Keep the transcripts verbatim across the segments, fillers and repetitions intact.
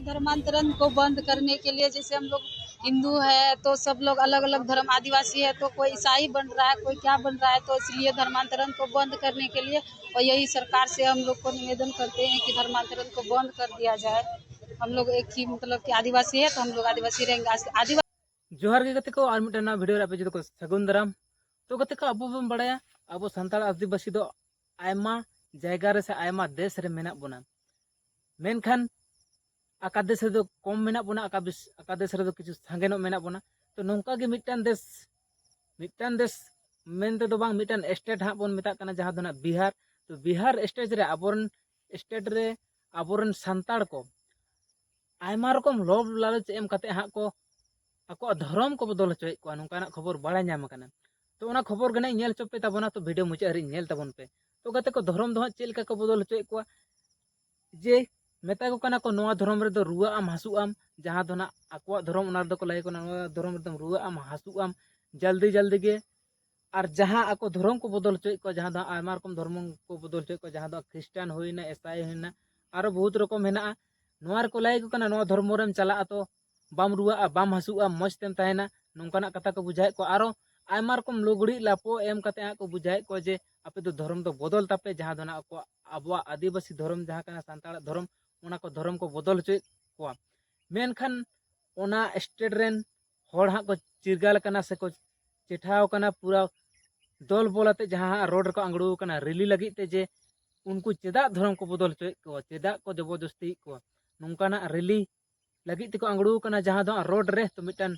धर्मांतरण को बंद करने के लिए, जैसे हम लोग हिंदू है तो सब लोग अलग अलग धर्म, आदिवासी है तो कोई ईसाई बन रहा है, कोई क्या बन रहा है, तो इसलिए धर्मांतरण को बंद करने के लिए और यही सरकार से हम लोग को निवेदन करते हैं कि धर्मांतरण को बंद कर दिया जाए। हम लोग एक ही, मतलब कि आदिवासी है तो हम लोग आदिवासी रहेंगे। आस- आदिवासी ᱡᱚᱦᱟᱨ ᱜᱮ ᱜᱟᱛᱮ ᱠᱚ, ᱟᱨ ᱢᱤᱫᱴᱟᱝ ᱱᱟᱣᱟ ᱵᱷᱤᱰᱤᱭᱳ ᱨᱮ ᱟᱯᱮ ᱡᱚᱛᱚ ᱠᱚ ᱥᱟᱹᱜᱩᱱ ᱫᱟᱨᱟᱢ᱾ ᱛᱚ ᱜᱟᱛᱮ ᱠᱚ, ᱟᱵᱚ ᱵᱚᱱ ᱵᱟᱲᱟᱭᱟ ᱟᱵᱚ ᱥᱟᱱᱛᱟᱲ ᱟᱹᱫᱤᱵᱟᱹᱥᱤ ᱫᱚ ᱟᱭᱢᱟ ᱡᱟᱭᱜᱟ ᱨᱮ ᱥᱮ ᱟᱭᱢᱟ ᱫᱮᱥ ᱨᱮ ᱢᱮᱱᱟᱜ ᱵᱚᱱᱟ, ᱢᱮᱱᱠᱷᱟᱱ ᱟᱠᱟ ᱫᱮᱥ ᱨᱮᱫᱚ ᱠᱚᱢ ᱢᱮᱱᱟᱜ ᱵᱚᱱᱟ, ᱟᱠᱟ ᱵᱤᱥ- ᱟᱠᱟ ᱫᱮᱥ ᱨᱮᱫᱚ ᱠᱤᱪᱷᱩ ᱥᱟᱸᱜᱮ ᱧᱚᱜ ᱢᱮᱱᱟᱜ ᱵᱚᱱᱟ᱾ ᱛᱚ ᱱᱚᱝᱠᱟ ᱜᱮ ᱢᱤᱫᱴᱟᱝ ᱫᱮᱥ, ᱢᱤᱫᱴᱟᱝ ᱫᱮᱥ ᱢᱮᱱ ᱛᱮᱫᱚ ᱵᱟᱝ, ᱢᱤᱫᱴᱟᱝ ᱥᱴᱮᱴ ᱦᱟᱸᱜ ᱵᱚᱱ ᱢᱮᱛᱟᱜ ᱠᱟᱱᱟ, ᱡᱟᱦᱟᱸ ᱫᱚ ᱱᱟᱜ ᱵᱤᱦᱟᱨ᱾ ᱛᱚ ᱵᱤᱦᱟᱨ ᱥᱴᱮᱴ ᱨᱮ ᱟᱵᱚᱨᱮᱱ ᱥᱴᱮᱴ ᱨᱮ ᱟᱵᱚᱨᱮᱱ ᱥᱟᱱᱛᱟᱲ ᱠᱚ ᱟᱭᱢᱟ ᱨᱚᱠᱚᱢ ᱞᱚᱵᱷ ᱞᱟᱞᱚᱪ ᱮᱢ ᱠᱟᱛᱮ ᱦᱟᱸᱜ ᱠᱚ ᱟᱠᱚᱣᱟᱜ ᱫᱷᱚᱨᱚᱢ ᱠᱚ ᱵᱚᱫᱚᱞ ᱦᱚᱪᱚᱭᱮᱫ ᱠᱚᱣᱟ, ᱱᱚᱝᱠᱟᱱᱟᱜ ᱠᱷᱚᱵᱚᱨ ᱵᱟᱲᱟᱭ ᱧᱟᱢ ᱟᱠᱟᱱᱟ᱾ ᱛᱚ ᱚᱱᱟ ᱠᱷᱚᱵᱚᱨ ᱜᱮ ᱱᱟᱜ ᱧᱮᱞ ᱦᱚᱪᱚ ᱯᱮ ᱛᱟᱵᱚᱱᱟ, ᱛᱚ ᱵᱷᱤᱰᱤᱭᱳ ᱢᱩᱪᱟᱹᱫ ᱦᱟᱹᱨᱤᱡ ᱧᱮᱞ ᱛᱟᱵᱚᱱ ᱯᱮ᱾ ᱛᱚ ᱜᱟᱛᱮ ᱠᱚ, ᱫᱷᱚᱨᱚᱢ ᱫᱚ ᱦᱟᱸᱜ ᱪᱮᱫ ᱞᱮᱠᱟ ᱠᱚ ᱵᱚᱫᱚᱞ ᱦᱚᱪᱚᱭᱮᱫ ᱠᱚᱣᱟ, ᱡᱮ ᱢᱮᱛᱟ ᱠᱚ ᱠᱟᱱᱟ ᱠᱚ, ᱱᱚᱣᱟ ᱫᱷᱚᱨᱚᱢ ᱨᱮᱫᱚ ᱨᱩᱣᱟᱹᱜ ᱟᱢ, ᱦᱟᱹᱥᱩᱜ ᱟᱢ, ᱡᱟᱦᱟᱸ ᱫᱚ ᱱᱟᱜ ᱟᱠᱚᱣᱟᱜ ᱫᱷᱚᱨᱚᱢ, ᱚᱱᱟ ᱨᱮᱫᱚ ᱠᱚ ᱞᱟᱹᱭ ᱠᱟᱱᱟ, ᱱᱚᱣᱟ ᱫᱷᱚᱨᱚᱢ ᱨᱮᱫᱚᱢ ᱨᱩᱣᱟᱹᱜ ᱟᱢ, ᱦᱟᱹᱥᱩᱜ ᱟᱢ ᱡᱟᱞᱫᱤ ᱡᱟᱞᱫᱤ ᱜᱮ᱾ ᱟᱨ ᱡᱟᱦᱟᱸ ᱟᱠᱚ ᱫᱷᱚᱨᱚᱢ ᱠᱚ ᱵᱚᱫᱚᱞ ᱦᱚᱪᱚᱭᱮᱫ ᱠᱚᱣᱟ, ᱡᱟᱦᱟᱸ ᱫᱚ ᱟᱭᱢᱟ ᱨᱚᱠᱚᱢ ᱫᱷᱚᱨᱢᱚ ᱠᱚ ᱵᱚᱫᱚᱞ ᱦᱚᱪᱚᱭᱮᱫ ᱠᱚᱣᱟ, ᱡᱟᱦᱟᱸ ᱫᱚ ᱠᱷᱨᱤᱥᱴᱟᱱ ᱦᱩᱭᱱᱟ, ᱮᱥᱟᱭ ᱦᱩᱭᱱᱟ, ᱟᱨᱚ ᱵᱚᱦᱩᱛ ᱨᱚᱠᱚᱢ ᱦᱮᱱᱟᱜᱼᱟ᱾ ᱱᱚᱣᱟ ᱨᱮᱠᱚ ᱞᱟᱹᱭ ᱟᱠᱚ ᱠᱟᱱᱟ, ᱱᱚᱣᱟ ᱫᱷᱚᱨᱢᱚ ᱨᱮᱢ ᱪᱟᱞᱟᱜᱼᱟ ᱛᱚ ᱵᱟᱢ ᱨᱩᱣᱟᱹᱜᱼᱟ, ᱵᱟᱢ ᱦᱟᱹᱥᱩᱜᱼᱟ, ᱢᱚᱡᱽ ᱛᱮᱢ ᱛᱟᱦᱮᱱᱟ, ᱱᱚᱝᱠᱟᱱᱟᱜ ᱠᱟᱛᱷᱟ ᱠᱚ ᱵᱩᱡᱷᱟᱹᱣᱮᱫ ᱠᱚᱣᱟ᱾ ᱟᱨᱚ ᱟᱭᱢᱟ ᱨᱚᱠᱚᱢ ᱞᱩᱜᱽᱲᱤᱡ ᱞᱟᱯᱚ ᱮᱢ ᱠᱟᱛᱮ ᱦᱟᱸᱜ ᱠᱚ ᱵᱩᱡᱷᱟᱹᱣᱮᱫ ᱠᱚᱣᱟ ᱡᱮ ᱟᱯᱮ ᱫᱚ ᱫᱷᱚᱨᱚᱢ ᱫᱚ ᱵᱚᱫᱚᱞ ᱛᱟᱯᱮ, ᱡᱟᱦᱟᱸ ᱫᱚ ᱱᱟᱜ ᱟᱠᱚᱣᱟᱜ, ᱟᱵᱚᱣᱟᱜ ᱟᱹᱫᱤᱵᱟᱹᱥᱤ ᱫᱷᱚᱨᱚᱢ ᱡᱟᱦᱟᱸ ᱠᱟᱱᱟ, ᱥᱟᱱᱛᱟᱲᱟᱜ ᱫᱷᱚᱨᱚᱢ, ᱚᱱᱟ ᱠᱚ ᱫᱷᱚᱨᱚᱢ ᱠᱚ ᱵᱚᱫᱚᱞ ᱦᱚᱪᱚᱭᱮᱫ ᱠᱚᱣᱟ᱾ ᱢᱮᱱᱠᱷᱟᱱ ᱚᱱᱟ ᱥᱴᱮᱴ ᱨᱮᱱ ᱦᱚᱲ ᱦᱟᱸᱜ ᱠᱚ ᱪᱤᱨᱜᱟᱹᱞ ᱟᱠᱟᱱᱟ ᱥᱮᱠᱚ ᱪᱮᱴᱷᱟᱣ ᱟᱠᱟᱱᱟ, ᱯᱩᱨᱟᱹ ᱫᱚᱞ ᱵᱚᱞ ᱟᱛᱮ ᱡᱟᱦᱟᱸ ᱦᱟᱸᱜ ᱨᱳᱰ ᱨᱮᱠᱚ ᱟᱝᱲᱩ ᱟᱠᱟᱱᱟ ᱨᱮᱞᱤ ᱞᱟᱹᱜᱤᱫ ᱛᱮ, ᱡᱮ ᱩᱱᱠᱩ ᱪᱮᱫᱟᱜ ᱫᱷᱚᱨᱚᱢ ᱠᱚ ᱵᱚᱫᱚᱞ ᱦᱚᱪᱚᱭᱮᱫ ᱠᱚᱣᱟ, ᱪᱮᱫᱟᱜ ᱠᱚ ᱡᱚᱵᱚᱨᱫᱚᱥᱛᱤᱭᱮᱫ ᱠᱚᱣᱟ, ᱱᱚᱝᱠᱟᱱᱟᱜ ᱨᱮᱞᱤ ᱞᱟᱹᱜᱤᱫ ᱛᱮᱠᱚ ᱟᱝᱲᱩ ᱟᱠᱟᱱᱟ, ᱡᱟᱦᱟᱸ ᱫᱚ ᱦᱟᱸᱜ ᱨᱳᱰ ᱨᱮ᱾ ᱛᱚ ᱢᱤᱫᱴᱟᱝ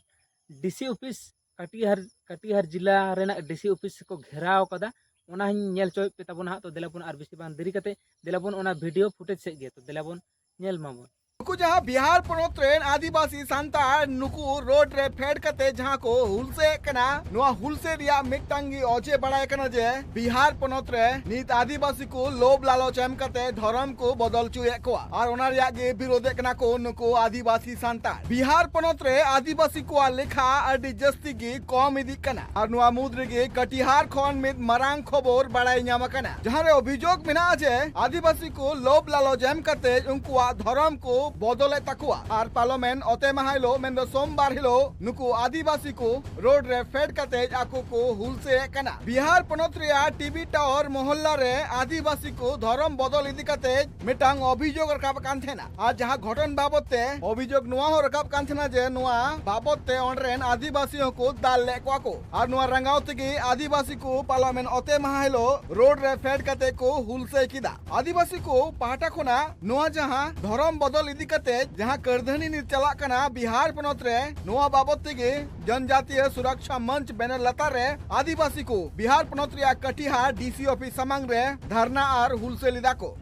ᱰᱤᱥᱤ ᱚᱯᱷᱤᱥ ᱠᱟᱴᱤᱦᱟᱨ, ᱠᱟᱴᱤᱦᱟᱨ ᱡᱮᱞᱟ ᱨᱮᱱᱟᱜ ᱰᱤᱥᱤ ᱚᱯᱷᱤᱥ ᱠᱚ ᱜᱷᱮᱨᱟᱣ ᱠᱟᱫᱟ, ᱚᱱᱟ ᱦᱚᱸᱧ ᱧᱮᱞ ᱦᱚᱪᱚᱭᱮᱫ ᱯᱮ ᱛᱟᱵᱚᱱᱟ ᱦᱟᱸᱜ᱾ ᱛᱚ ᱫᱮᱞᱟ ᱵᱚᱱ ᱟᱨ ᱵᱮᱥᱤ ᱵᱟᱝ ᱫᱮᱨᱤ ᱠᱟᱛᱮ ᱫᱮᱞᱟ ᱵᱚᱱ ᱚᱱᱟ ᱵᱷᱤᱰᱤᱭᱳ ᱯᱷᱩᱴᱮᱡᱽ ᱥᱮᱫ ᱜᱮ, ᱛᱚ ᱫᱮᱞᱟ ᱵᱚᱱ ᱧᱮᱞ ᱢᱟᱵᱚᱱ᱾ ᱱᱩᱠᱩ ᱡᱟᱦᱟᱸ ᱵᱤᱦᱟᱨ ᱯᱚᱱᱚᱛ ᱨᱮᱱ ᱟᱹᱫᱤᱵᱟᱹᱥᱤ ᱥᱟᱱᱛᱟᱲ ᱱᱩᱠᱩ ᱨᱳᱰ ᱨᱮ ᱯᱷᱮᱰ ᱠᱟᱛᱮ ᱡᱟᱦᱟᱸ ᱠᱚ ᱦᱩᱞᱥᱟᱹᱭᱮᱫ ᱠᱟᱱᱟ, ᱱᱚᱣᱟ ᱦᱩᱞᱥᱟᱹᱭ ᱨᱮᱭᱟᱜ ᱢᱤᱫᱴᱟᱝ ᱜᱮ ᱚᱡᱮ ᱵᱟᱲᱟᱭ ᱠᱟᱱᱟ ᱡᱮ ᱵᱤᱦᱟᱨ ᱯᱚᱱᱚᱛ ᱨᱮ ᱱᱤᱛ ᱟᱹᱫᱤᱵᱟᱹᱥᱤ ᱠᱚ ᱞᱳᱵᱷ ᱞᱟᱞᱚᱪ ᱮᱢ ᱠᱟᱛᱮ ᱫᱷᱚᱨᱚᱢ ᱠᱚ ᱵᱚᱫᱚᱞ ᱦᱚᱪᱚᱭᱮᱫ ᱠᱚᱣᱟ ᱟᱨ ᱚᱱᱟ ᱨᱮᱭᱟᱜ ᱜᱮ ᱵᱤᱨᱳᱫᱷᱮᱫ ᱠᱟᱱᱟ ᱠᱚ ᱱᱩᱠᱩ ᱟᱹᱫᱤᱵᱟᱹᱥᱤ ᱥᱟᱱᱛᱟᱲ᱾ ᱵᱤᱦᱟᱨ ᱯᱚᱱᱚᱛ ᱨᱮ ᱟᱹᱫᱤᱵᱟᱹᱥᱤ ᱠᱚᱣᱟᱜ ᱞᱮᱠᱷᱟ ᱟᱹᱰᱤ ᱡᱟᱹᱥᱛᱤ ᱜᱮ ᱠᱚᱢ ᱤᱫᱤᱜ ᱠᱟᱱᱟ ᱟᱨ ᱱᱚᱣᱟ ᱢᱩᱫᱽ ᱨᱮᱜᱮ ᱠᱟᱴᱤᱦᱟᱨ ᱠᱷᱚᱱ ᱢᱤᱫ ᱢᱟᱨᱟᱝ ᱠᱷᱚᱵᱚᱨ ᱵᱟᱲᱟᱭ ᱧᱟᱢ ᱟᱠᱟᱱᱟ, ᱡᱟᱦᱟᱸ ᱨᱮ ᱚᱵᱷᱤᱡᱳᱜᱽ ᱢᱮᱱᱟᱜᱼᱟ ᱡᱮ ᱟᱹᱫᱤᱵᱟᱹᱥᱤ ᱠᱚ ᱞᱳᱵᱷ ᱞᱟᱞᱚᱪ ᱮᱢ ᱠᱟᱛᱮ ᱩᱱᱠᱩᱣᱟᱜ ᱫᱷᱚᱨᱚᱢ ᱠᱚ ᱵᱚᱫᱚᱞᱮᱫ ᱛᱟᱠᱚᱣᱟ ᱟᱨ ᱯᱟᱨᱞᱟᱢᱮᱱᱴ ᱚᱛᱮ ᱢᱟᱦᱟ ᱦᱤᱞᱳᱜ ᱢᱮᱱᱫᱚ ᱥᱳᱢᱵᱟᱨ ᱦᱤᱞᱳᱜ ᱱᱩᱠᱩ ᱟᱹᱫᱤᱵᱟᱹᱥᱤ ᱠᱚ ᱨᱳᱰ ᱨᱮ ᱯᱷᱮᱰ ᱠᱟᱛᱮ ᱟᱠᱚ ᱠᱚ ᱦᱩᱞᱥᱟᱹᱭᱮᱫ ᱠᱟᱱᱟ᱾ ᱵᱤᱦᱟᱨ ᱯᱚᱱᱚᱛ ᱨᱮᱭᱟᱜ ᱴᱤᱵᱤ ᱴᱟᱣᱟᱨ ᱢᱚᱦᱚᱞᱞᱟ ᱨᱮ ᱟᱹᱫᱤᱵᱟᱹᱥᱤ ᱠᱚ ᱫᱷᱚᱨᱚᱢ ᱵᱚᱫᱚᱞ ᱤᱫᱤ ᱠᱟᱛᱮ ᱢᱤᱫᱴᱟᱝ ᱚᱵᱷᱤᱡᱳᱜᱽ ᱨᱟᱠᱟᱵ ᱠᱟᱱ ᱛᱟᱦᱮᱱᱟ᱾ ᱟᱨ ᱡᱟᱦᱟᱸ ᱜᱷᱚᱴᱚᱱ ᱵᱟᱵᱚᱛ ᱛᱮ ᱚᱵᱷᱤᱡᱳᱜᱽ ᱱᱚᱣᱟ ᱦᱚᱸ ᱨᱟᱠᱟᱵ ᱠᱟᱱ ᱛᱟᱦᱮᱱᱟ ᱡᱮ ᱱᱚᱣᱟ ᱵᱟᱵᱚᱛ ᱛᱮ ᱚᱸᱰᱮ ᱨᱮᱱ ᱟᱹᱫᱤᱵᱟᱹᱥᱤ ᱦᱚᱸᱠᱚ ᱫᱟᱞ ᱞᱮᱫ ᱠᱚᱣᱟ ᱠᱚ᱾ ᱟᱨ ᱱᱚᱣᱟ ᱨᱟᱸᱜᱟᱣ ᱛᱮᱜᱮ ᱟᱹᱫᱤᱵᱟᱹᱥᱤ ᱠᱚ ᱯᱟᱨᱞᱟᱢᱮᱱᱴ ᱚᱛᱮ ᱢᱟᱦᱟ ᱦᱤᱞᱳᱜ ᱨᱳᱰ ᱨᱮ ᱯᱷᱮᱰ ᱠᱟᱛᱮ ᱠᱚ ᱦᱩᱞᱥᱟᱹᱭ ᱠᱮᱫᱟ᱾ ᱟᱹᱫᱤᱵᱟᱹᱥᱤ ᱠᱚ ᱯᱟᱦᱴᱟ ᱠᱷᱚᱱᱟᱜ ᱱᱚᱣᱟ ᱡᱟᱦᱟᱸ ᱫᱷᱚᱨᱚᱢ ᱵᱚᱫᱚᱞ ᱤᱫᱤ ᱠᱟᱛᱮ ᱡᱟᱦᱟᱸ ᱠᱟᱹᱨᱫᱷᱟᱹᱱᱤ ᱱᱤᱛ ᱪᱟᱞᱟᱜ ᱠᱟᱱᱟ ᱵᱤᱦᱟᱨ ᱯᱚᱱᱚᱛ ᱨᱮ, ᱱᱚᱣᱟ ᱵᱟᱵᱚᱛ ᱛᱮᱜᱮ ᱡᱚᱱᱡᱟᱛᱤᱭᱚ ᱥᱩᱨᱚᱠᱥᱟ ᱢᱚᱧᱪ ᱵᱮᱱᱟᱨ ᱞᱟᱛᱟᱨ ᱨᱮ ᱟᱹᱫᱤᱵᱟᱹᱥᱤ ᱠᱚ ᱵᱤᱦᱟᱨ ᱯᱚᱱᱚᱛ ᱨᱮᱭᱟᱜ ᱠᱟᱴᱤᱦᱟᱨ ᱰᱤᱥᱤ ᱚᱯᱷᱤᱥ ᱥᱟᱢᱟᱝ ᱨᱮ ᱫᱷᱟᱨᱱᱟ ᱟᱨ ᱦᱩᱞᱥᱟᱹᱭ ᱞᱮᱫᱟ ᱠᱚ᱾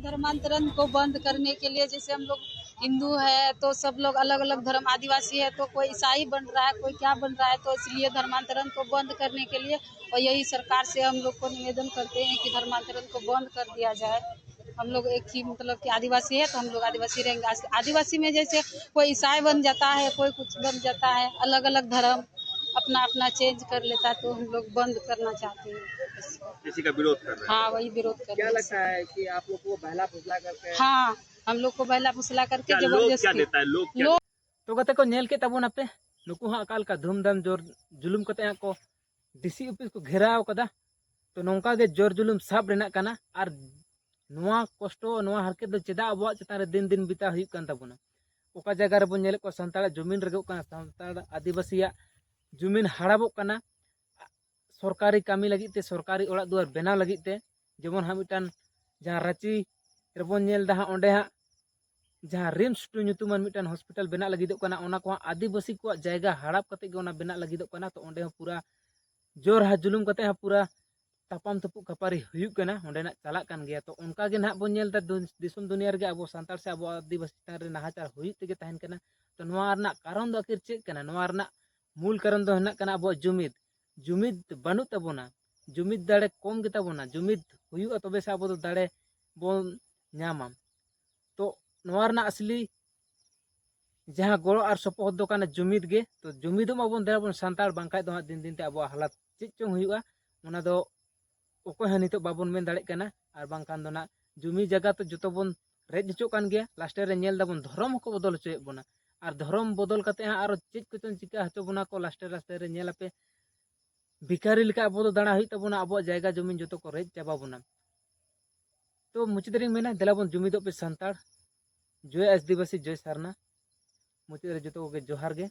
धर्मांतरण को बंद करने के लिए, जैसे हम लोग हिंदू है तो सब लोग अलग अलग धर्म, आदिवासी है तो कोई ईसाई बन रहा है, कोई क्या बन रहा है, तो इसलिए धर्मांतरण को बंद करने के लिए और यही सरकार से हम लोग को निवेदन करते हैं कि धर्मांतरण को बंद कर दिया जाए। हम लोग एक ही, मतलब कि आदिवासी है तो हम लोग आदिवासी रहेंगे। आस- आदिवासी में जैसे कोई ईसाई बन जाता है, कोई कुछ बन जाता है, अलग अलग धर्म अपना अपना चेंज कर लेता है, तो हम लोग बंद करना चाहते हैं। किसी का विरोध कर रहे हैं? हाँ, वही विरोध कर रहे हैं। क्या लगता है कि आप लोग को बहला फुसला करके? हाँ, हम लोग को बहला फुसला करके क्या लोग क्या जबरदस्ती देता है? लोग क्या लोग तो ᱜᱟᱛᱮ ᱠᱚ, ᱧᱮᱞ ᱠᱮᱫ ᱛᱟᱵᱚᱱᱟᱯᱮ, ᱱᱩᱠᱩ ᱦᱚᱸ ᱚᱠᱟ ᱞᱮᱠᱟ ᱫᱷᱩᱢᱫᱷᱟᱢ ᱡᱳᱨ ᱡᱩᱞᱩᱢ ᱠᱟᱛᱮ ᱦᱟᱸᱜ ᱠᱚ ᱰᱤᱥᱤ ᱚᱯᱷᱤᱥ ᱠᱚ ᱜᱷᱮᱨᱟᱣ ᱠᱟᱫᱟ᱾ ᱛᱚ ᱱᱚᱝᱠᱟ ᱜᱮ ᱡᱳᱨ ᱡᱩᱞᱩᱢ ᱥᱟᱵ ᱨᱮᱱᱟᱜ ᱠᱟᱱᱟ᱾ ᱟᱨ ᱱᱚᱣᱟ ᱠᱚᱥᱴᱚ, ᱱᱚᱣᱟ ᱦᱟᱨᱠᱮᱛ ᱫᱚ ᱪᱮᱫᱟᱜ ᱟᱵᱚᱣᱟᱜ ᱪᱮᱛᱟᱱ ᱨᱮ ᱫᱤᱱ ᱫᱤᱱ ᱵᱤᱛᱟᱹ ᱦᱩᱭᱩᱜ ᱠᱟᱱ ᱛᱟᱵᱚᱱᱟ? ᱚᱠᱟ ᱡᱟᱭᱜᱟ ᱨᱮᱵᱚᱱ ᱧᱮᱞᱮᱫ ᱠᱚᱣᱟ ᱥᱟᱱᱛᱟᱲᱟᱜ ᱡᱩᱢᱤᱱ ᱨᱮᱜᱚᱜ ᱠᱟᱱᱟ, ᱥᱟᱱᱛᱟᱲ ᱟᱹᱫᱤᱵᱟᱹᱥᱤᱭᱟᱜ ᱡᱩᱢᱤᱱ ᱦᱟᱲᱟᱯᱚᱜ ᱠᱟᱱᱟ, ᱥᱚᱨᱠᱟᱨᱤ ᱠᱟᱹᱢᱤ ᱞᱟᱹᱜᱤᱫ ᱛᱮ ᱥᱚᱨᱠᱟᱨᱤ ᱚᱲᱟᱜ ᱫᱩᱣᱟᱹᱨ ᱵᱮᱱᱟᱣ ᱞᱟᱹᱜᱤᱫ ᱛᱮ, ᱡᱮᱢᱚᱱ ᱦᱟᱸᱜ ᱢᱤᱫᱴᱟᱝ ᱡᱟᱦᱟᱸ ᱨᱟᱸᱪᱤ ᱨᱮᱵᱚᱱ ᱧᱮᱞ ᱮᱫᱟ ᱦᱟᱸᱜ, ᱚᱸᱰᱮ ᱦᱟᱸᱜ ᱡᱟᱦᱟᱸ ᱨᱤᱢᱥ ᱴᱩ ᱧᱩᱛᱩᱢᱟᱱ ᱢᱤᱫᱴᱟᱝ ᱦᱚᱥᱯᱤᱴᱟᱞ ᱵᱮᱱᱟᱜ ᱞᱟᱹᱜᱤᱫᱚᱜ ᱠᱟᱱᱟ, ᱚᱱᱟ ᱠᱚᱦᱚᱸ ᱟᱹᱫᱤᱵᱟᱹᱥᱤ ᱠᱚᱣᱟᱜ ᱡᱟᱭᱜᱟ ᱦᱟᱲᱟᱯ ᱠᱟᱛᱮ ᱜᱮ ᱚᱱᱟ ᱵᱮᱱᱟᱜ ᱞᱟᱹᱜᱤᱫᱚᱜ ᱠᱟᱱᱟ᱾ ᱛᱚ ᱚᱸᱰᱮ ᱦᱚᱸ ᱯᱩᱨᱟ ᱡᱳᱨ ᱦᱟᱡᱩᱞᱩᱢ ᱠᱟᱛᱮ ᱦᱚᱸ ᱯᱩᱨᱟ ᱛᱟᱯᱟᱢ ᱛᱩᱯᱩᱜ ᱠᱷᱟᱹᱯᱟᱹᱨᱤ ᱦᱩᱭᱩᱜ ᱠᱟᱱᱟ, ᱚᱸᱰᱮᱱᱟᱜ ᱪᱟᱞᱟᱜ ᱠᱟᱱ ᱜᱮᱭᱟ᱾ ᱛᱚ ᱚᱱᱠᱟ ᱜᱮ ᱱᱟᱦᱟᱜ ᱵᱚᱱ ᱧᱮᱞ ᱮᱫᱟ ᱫᱩᱱ- ᱫᱤᱥᱚᱢ ᱫᱩᱱᱤᱭᱟᱹ ᱨᱮᱜᱮ ᱟᱵᱚ ᱥᱟᱱᱛᱟᱲ ᱥᱮ ᱟᱵᱚ ᱟᱹᱫᱤᱵᱟᱹᱥᱤ ᱪᱮᱛᱟᱱ ᱨᱮ ᱱᱟᱦᱟᱪᱟᱨ ᱦᱩᱭᱩᱜ ᱛᱮᱜᱮ ᱛᱟᱦᱮᱱ ᱠᱟᱱᱟ᱾ ᱛᱚ ᱱᱚᱣᱟ ᱨᱮᱱᱟᱜ ᱠᱟᱨᱚᱱ ᱫᱚ ᱟᱹᱠᱷᱤᱨ ᱪᱮᱫ ᱠᱟᱱᱟ? ᱱᱚᱣᱟ ᱨᱮᱱᱟᱜ ᱢᱩᱞ ᱠᱟᱨᱚᱱ ᱫᱚ ᱦᱮᱱᱟᱜ ᱠᱟᱱᱟ ᱟᱵᱚᱣᱟᱜ ᱡᱩᱢᱤᱫ᱾ ᱡᱩᱢᱤᱫ ᱵᱟᱹᱱᱩᱜ ᱛᱟᱵᱚᱱᱟ᱾ ᱡᱩᱢᱤᱫ ᱫᱟᱲᱮ ᱠᱚᱢ ᱜᱮᱛᱟ ᱵᱚᱱᱟ᱾ ᱡᱩᱢᱤᱫ ᱦᱩᱭᱩᱜᱼᱟ ᱛᱚᱵᱮ ᱥᱮ ᱟᱵᱚ ᱫᱚ ᱫᱟᱲᱮ ᱵᱚᱱ ᱧᱟᱢᱟ᱾ ᱛᱚ ᱱᱚᱣᱟ ᱨᱮᱱᱟᱜ ᱟᱥᱞᱤ ᱡᱟᱦᱟᱸ ᱜᱚᱲᱚ ᱟᱨ ᱥᱚᱯᱚᱦᱚᱫ ᱫᱚ ᱠᱟᱱᱟ ᱡᱩᱢᱤᱫ ᱜᱮ᱾ ᱛᱚ ᱡᱩᱢᱤᱫᱚᱜ ᱢᱟᱵᱚᱱ ᱫᱮᱞᱟ ᱵᱚᱱ ᱥᱟᱱᱛᱟᱲ, ᱵᱟᱝᱠᱷᱟᱡ ᱫᱚ ᱦᱟᱸᱜ ᱫᱤᱱ ᱫᱤᱱ ᱛᱮ ᱟᱵᱚᱣᱟᱜ ᱦᱟᱞᱟᱛ ᱪᱮᱫ ᱪᱚᱝ ᱦᱩᱭᱩᱜᱼᱟ, ᱚᱱᱟ ᱫᱚ ᱚᱠᱚᱭ ᱦᱚᱸ ᱱᱤᱛᱚᱜ ᱵᱟᱵᱚᱱ ᱢᱮᱱ ᱫᱟᱲᱮᱭᱟᱜ ᱠᱟᱱᱟ᱾ ᱟᱨ ᱵᱟᱝᱠᱷᱟᱱ ᱫᱚ ᱱᱟᱜ ᱡᱩᱢᱤ ᱡᱟᱭᱜᱟ ᱛᱚ ᱡᱚᱛᱚ ᱵᱚᱱ ᱨᱮᱡ ᱦᱚᱪᱚᱜ ᱠᱟᱱ ᱜᱮᱭᱟ᱾ ᱞᱟᱥᱴᱮ ᱨᱮ ᱧᱮᱞ ᱫᱟᱵᱚᱱ ᱫᱷᱚᱨᱚᱢ ᱦᱚᱸᱠᱚ ᱵᱚᱫᱚᱞ ᱦᱚᱪᱚᱭᱮᱫ ᱵᱚᱱᱟ᱾ ᱟᱨ ᱫᱷᱚᱨᱚᱢ ᱵᱚᱫᱚᱞ ᱠᱟᱛᱮ ᱦᱟᱸᱜ ᱟᱨᱚ ᱪᱮᱫ ᱠᱚᱪᱚᱝ ᱪᱤᱠᱟ ᱦᱚᱪᱚ ᱵᱚᱱᱟ ᱠᱚ ᱞᱟᱥᱴᱮ ᱞᱟᱥᱴᱮ ᱨᱮ᱾ ᱧᱮᱞ ᱟᱯᱮ, ᱵᱷᱤᱠᱟᱨᱤ ᱞᱮᱠᱟ ᱟᱵᱚ ᱫᱚ ᱫᱟᱬᱟ ᱦᱩᱭᱩᱜ ᱛᱟᱵᱚᱱᱟ, ᱟᱵᱚᱣᱟᱜ ᱡᱟᱭᱜᱟ ᱡᱚᱢᱤᱱ ᱡᱚᱛᱚ ᱠᱚ ᱨᱮᱡ ᱪᱟᱵᱟ ᱵᱚᱱᱟ᱾ ᱛᱚ ᱢᱩᱪᱟᱹᱫ ᱨᱮᱧ ᱢᱮᱱᱟ, ᱫᱮᱞᱟ ᱵᱚᱱ ᱡᱩᱢᱤᱫᱚᱜ ᱯᱮ ᱥᱟᱱᱛᱟᱲ᱾ ᱡᱚᱭ ᱟᱹᱫᱤᱵᱟᱹᱥᱤ, ᱡᱚᱭ ᱥᱟᱨᱱᱟ᱾ ᱢᱩᱪᱟᱹᱫ ᱨᱮ ᱡᱚᱛᱚ ᱠᱚᱜᱮ ᱡᱚᱦᱟᱨ ᱜᱮ᱾